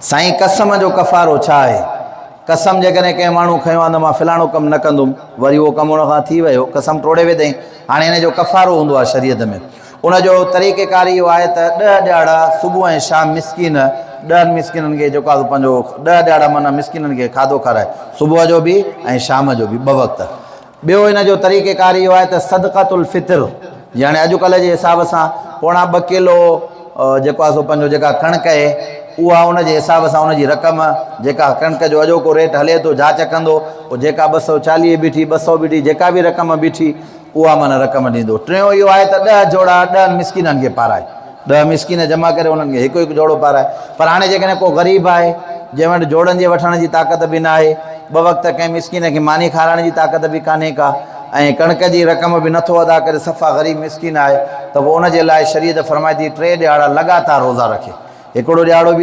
سائين قسم جو ڪفارو ڇا آهي؟ قسم جيڪڏهن ڪنهن ماڻهو کنيو آهي ته مان فلاڻو ڪم نه ڪندم، وري اهو ڪم ان کان ٿي ويو، قسم ٽوڙي وڌئين، هاڻي هن جو ڪفارو هوندو آهي شريعت ۾. ان جو طريقه ڪار اهو آهي ته ڏهه ڏهاڙا صبح ۽ شام مسڪين ڏهن مسڪينن کي جيڪو آهي سو پنهنجو ڏهه ڏهاڙا معنيٰ مسڪينن کي کاڌو کارائي، صبح جو به ۽ شام جو به ٻه وقت. ٻيو ان جو طريقه ڪار اهو آهي ته صدقة الفطر يعني اڄڪلهه جي حساب سان پوڻا ٻه ڪلو جيڪو آهي سو پنهنجو جيڪا ڪڻڪ آهي اها ان جي حساب سان ان جي رقم جيڪا ڪڻڪ جو اڄوڪو ريٽ هلي ٿو جاچ ڪندو پوء جيڪا 240 بيٺي 200 بيٺي جيڪا به رقم بيٺي اها معنيٰ رقم ڏيندو. ٽيون اهو آهي ته ڏهه جوڙا ڏهن مسڪينن کي پارائي. ڏهه مسڪين جمع ڪري انهن کي هڪ هڪ جوڙو پارائي. پر هاڻي جيڪڏهن ڪو غريب آهي، جنهن وٽ جوڙن جي وٺڻ جي طاقت به ناهي، ٻه وقت ڪنهن مسڪين کي ماني کارائڻ جي طاقت به ڪانهي ڪا ۽ ڪڻڪ جي رقم به نٿو ادا ڪري، صفا غريب مسڪين آهي ته پوء ان جي لاء شريعت فرمائي ٿي ٽي ڏهاڙا لڳاتار روزا رکي. هڪڙو ڏهاڙو به.